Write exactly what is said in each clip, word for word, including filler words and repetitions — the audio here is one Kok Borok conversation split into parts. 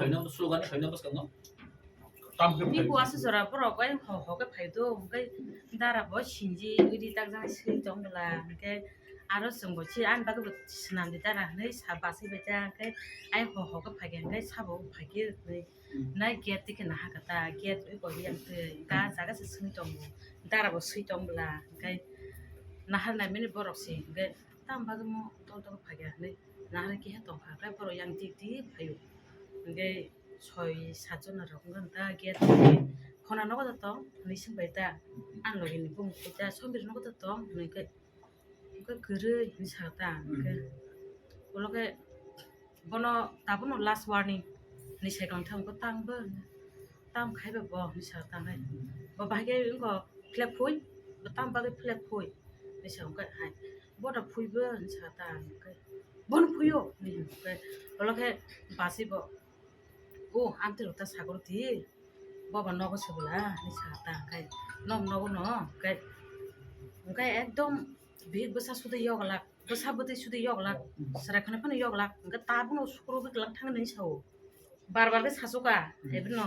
Soino slogan, soino bwskango. Tam khe Ni phai. Kuasa jora borok bai ho ho khe phai do, hwnkhe dara bo sinji ri tak jang swi tong bwla, hwnkhe aro chwng bo si ani bagwi bo swnam di dara hwnwi sa bachai bai ta, hwnkhe ai ho ho khe phai khe, hwnkhe sabo phai khe hwnwi. Hmm. Nai gate twi khe naha kha ta, gate wi bo yang twi ta jaga se swi tongo, dara bo swi tong bwla, hwnkhe nahar nai mani borok se, hwnkhe tam bagwi mo tol tol phai khe hwnwi nahar khe he tong kha, hwnkhe borok yang tik tik phai o, hwnkhe soi sat jona rok wngkha ta gate khona nogo ta tong hwnwi swng bai ta, ang logi ni bumung khe ta Sombir nogo ta tong hwnwi khe, hwnkhe kwrwi hwnwi sa ta hwnkhe ulo khe bono tabukno last warning hwnwi sai kang thang tam bo tam khai ba bo hwnwi sa ta hai bo bahai khe wngkha flag phui bo tam bagwi flag phui hwnwi sa wngkha hai bo da phui bo hwnwi sa ta hwnkhe bono phui o hwnwi hwnkhe ulo khe basi bo O, amtwi rok ta sagor di. Boba nogo se bwla, hinwi sa ta, hwnkhe, "Nok nogo no?" Hwnkhe, hwnkhe ekdom bihik bwsa sudi yoglak, bwsa bwtwi sudi yoglak, chwrai khwnwi phano yoglak, hwnkhe tabukno sukro bwklang thang hinwi sa-o. Bar bar khe sasu ka, ebino,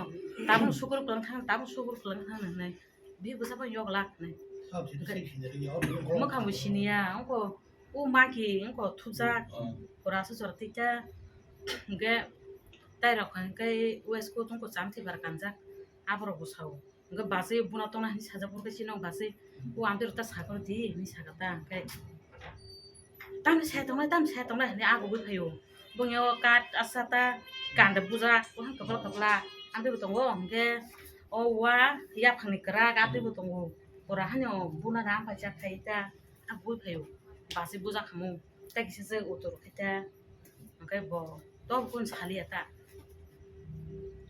"Tabukno sukro kwlang thang, tabukno sukro kwlang thang," hinwi. Bihik bwsa phano yoglak hinwi. Mwkhang bo siniya, wngkha o maki wngkha o thupjak, pura aswk jora twi ta. Hwnkhe tai rok hwnkhe waistcoat wngkha o chamthi bar kanjak, aborok bo sao. Hwnkhe bachwi buna tongna hinwi sajak, hwnkhe chini wng bachwi o amtwi rok ta sakor di hinwi sakha ta, hwnkhe tamni sai tongnai, tamni sai tongnai hinwi agugwi phaio. Bongni o kat asa ta kanda bujak, buphang kwpla kwpla amtwi bo tongo, hwnkhe o wa yaphangni kwrak amtwi bo tongo. Pura hani o buna rang paijak khai ta. Ang bui phaio, basi buja khamu, tei kisa se utur khe ta, hwnkhe bo tok kun saliya ta.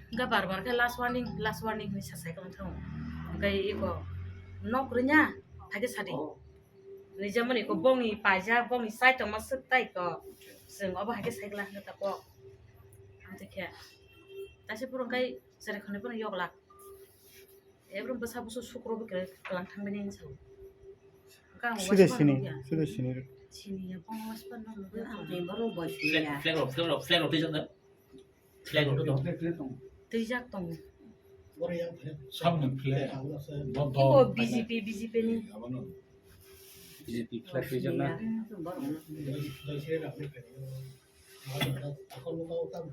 Hwnkhe bar bar khe last warning, last warning hinwi sa sai khe wng thang. Hwnkhe iko nok rwnya, phaikhe sadi. Nijamani iko bongni paijak, bongni chai tongma swk tai ko. Chwng obo hai khe sai glak hwnkhe ta kok. Amtwi khe. Taisa phuru hwnkhe chwrai khwnwi phano yoglak. Ebrum bwsa bwswk sukro bwkhe kwlang thangmani hinwi sao. Side sini, side sini. Sini ya, bong was pa nang nang. Flag, flag rok, flag rok, flag rok twijak na. Flag rok twijak. Twijak tong. Sabni flag. Bo, bo, Ibo B J P, B J P ni. B J P flag twijak na.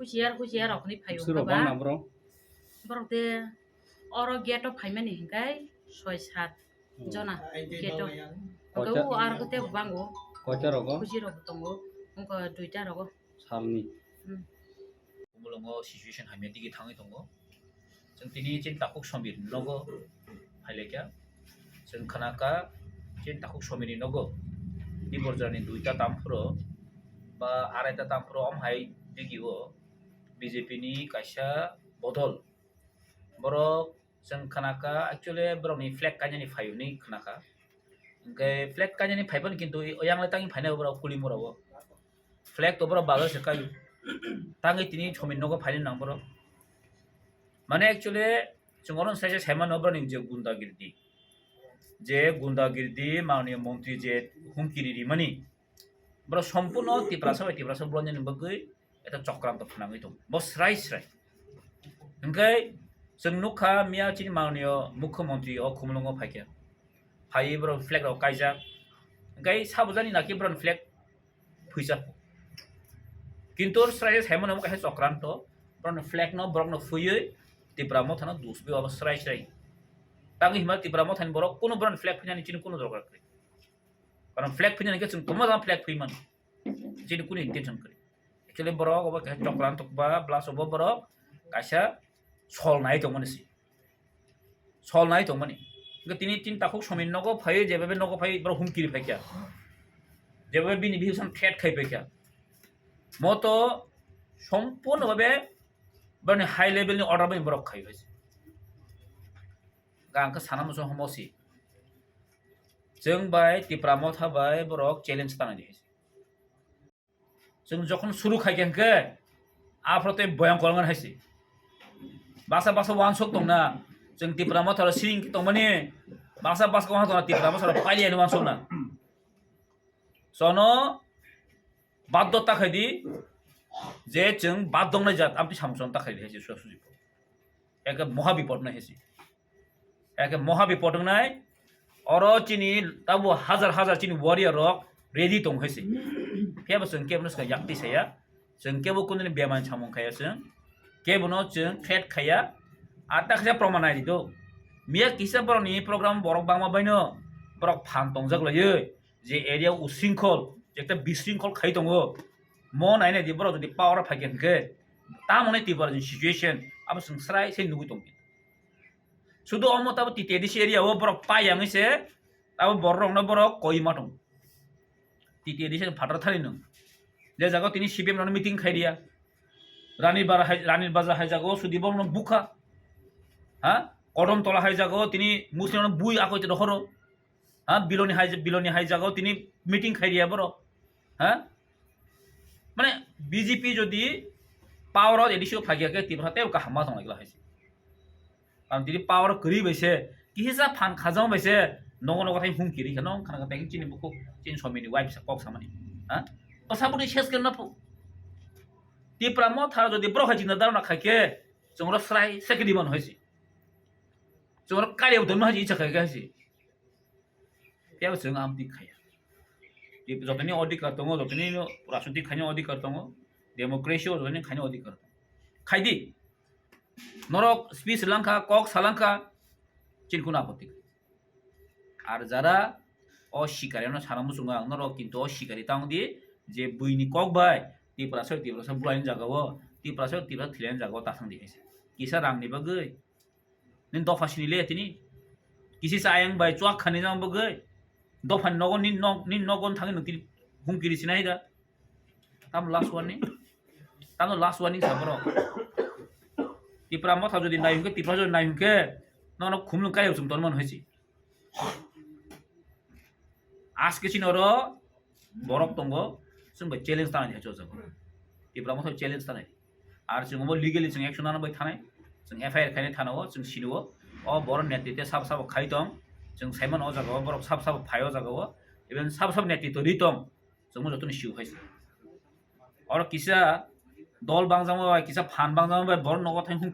Husiar, husiar rok ni phaio. Suro bang na bro. Borok de oro gate o phaimani hinkhai soi sat jona gate o. Hwnkhe o aro khe tei bango. Koita rogo? Kuchi rok tongo. Wngkha duita rogo. Salni. Hmm. Mulungo situation hamya digi thangwi tongo. Chwng tini chini takhuk Somirni nogo phailaikha. Chwng khwnakha chini takhuk Somirni nogo Diborjarni duita tamphuro ba araita tamphuro omhai digi o B J P ni kaisa bodol. Borok chwng khwnakha, actually borokni flag kainani phai hwnwi khwnakha. Hwnkhe flag kainani phai phano kintu oyang le tangwi phainai borok Kulimura o. Flag to borok bagwi se kaio. Tangwi tini Somir nogo phaina nang borok. Mane actually chwng oro sai se sai mano borokni je gundagirdi. Je gundagirdi mananiya montri je humki ri rimani. Borok sompurno Tiprasa bai Tiprasa bolonjani bagwi eta chokranto phnangwi tongo. Bo srai srai. Hwnkhe chwng nukha miya chini mananiya mukhyamantri o Khumulwngo phaikha. Phaiwi borok flag rok kaijak. Hwnkhe sabujani naki borokni flag phuijak. Kintu srai srai saimano omo kaisa chokranto. Borokni flag no borokno phuiwi Tipra mothano dusbi obo srai srai. Tangwi hima Tipra mothani borok kunu borokni flag phuinani chini kunu dorkar kwrwi. Karon flag phuinani khe chwng tongma jang flag phui mano. Chini kunu intention kwrwi. Actually borok obo kaisa chokran tokba plus obo borok kaisa sol nai tongmani si. Sol nai tongmani. Hwnkhe tini tin takhuk Somir nogo phaiwi, jeba be nogo phaiwi borok humkiri phaikha. Jeba be bini bihiksan threat khai phaikha. Moto sompurno babe bani high level ni order bai borok khai phaisi. Hwnkhe ang khe sana muchung homo si. Chwng bai Tipra motha bai borok challenge tanai di. Chwng jokhon suru khai khe hwnkhe, aphuru tei boyang kolongan hai se. Baksa baksa wansuk tongna, chwng Tipra motha rok siring khe tongmani, baksa baksa wansuk tongna, Tipra motha rok pailiyani wansukna. Chono baddo ta khai di, Je chwng bad dongnai jat, amtwi samung chwng ta khaidi hai se suya suji. Eke moha bipod nai hai se. Eke moha bipod wngnai, oro chini tabo hajar hajar chini warrior rok ready tong hai se. Phiya bo chwng kebo no swkang yakti saya, chwng kebo kunu ni bemani samung khaya chwng, kebo no chwng threat khaya, ar ta khe proman nai di do. Miya kisa borok ni program borok bangma baino borok phan tongjak laiwi, je area usringkhol, je ekta bisringkhol khai tongo, mo nai nai di borok jodi power phai khe hwnkhe, tamo nai Tripura ni situation abo chwng srai se nugwi tong khe. Sudu omo tabo T T A D C area o borok pai yang se, abo borok rok no borok koi ma tong. T T A D C ni phatar thani nung. Je jaga tini C P M no meeting khai dia. Rani bar hai, Rani Bazar hai jaga o sudi borok no bukha. Ha? Kodom tola hai jaga o tini Muslim no bui akoi te horo. Ha? Biloni hai, Biloni hai jaga o tini meeting khai dia borok. Ha? Mane B J P jodi power o A D C o phai khe Tripura tei kaham ma tong lai hai se. Karon tini power kwrwi bai se, kisa phan khajang bai se, nogo nogo thai hum kiri khe, nong khana kha tei chini bukhuk, chini somini wife sa kok samani. Ha? O sabuni ses khe na phu. Tripura Motha jodi borok hai chini dharna khai khe, chwng ro srai se khe diman hai se. Chwng ro kari udan ma hai icha khai khe hai se. Phiya bo chwng amtwi khaya. Tei jotoni odhikar tongo, jotoni no rajniti khaina odhikar tongo, democracy o jotoni khaina odhikar tongo. Khaidi. Norok speech langkha, kok salangkha, chini kuno apatti. Ar jara o sikari no sana muchungo ang, norok kintu o sikari tang di je buini kok bai Tiprasa, Tiprasa bulai ni jaga o, Tiprasa, Tiprasa thilai ni jaga o ta thang di hai se. Kisa rang ni bagwi, nini dopha sini le tini. Kisi sa ayang bai chuak khani jang bagwi. Dopha ni nogo nini nog, nini nogo thangwi nung tini hum kiri sinai da. Tamo last warning. Tamo last warning sa borok. Tipra Motha jodi nai hwnkhe, Tipra jodi nai hwnkhe, nono khumlung kaya chum tonmani hai se. Aske chini oro borok tongo, chwng bai challenge tanai hai chojak. Tipra Motha challenge tanai. Ar chwng omo legally chwng action nana bai thanai. Chwng F I R khainai thana o, chwng sini o. O borok netritwe sabo sabo khai tong. Chwng saimano o jaga o, borok sabo sabo phai o jaga o. Even sabo sabo netritwo ri tong. Chwngno jotono sio hai se. Oro kisa dol bangjama bai, kisa phan bangjama bai, borok nogo thang hum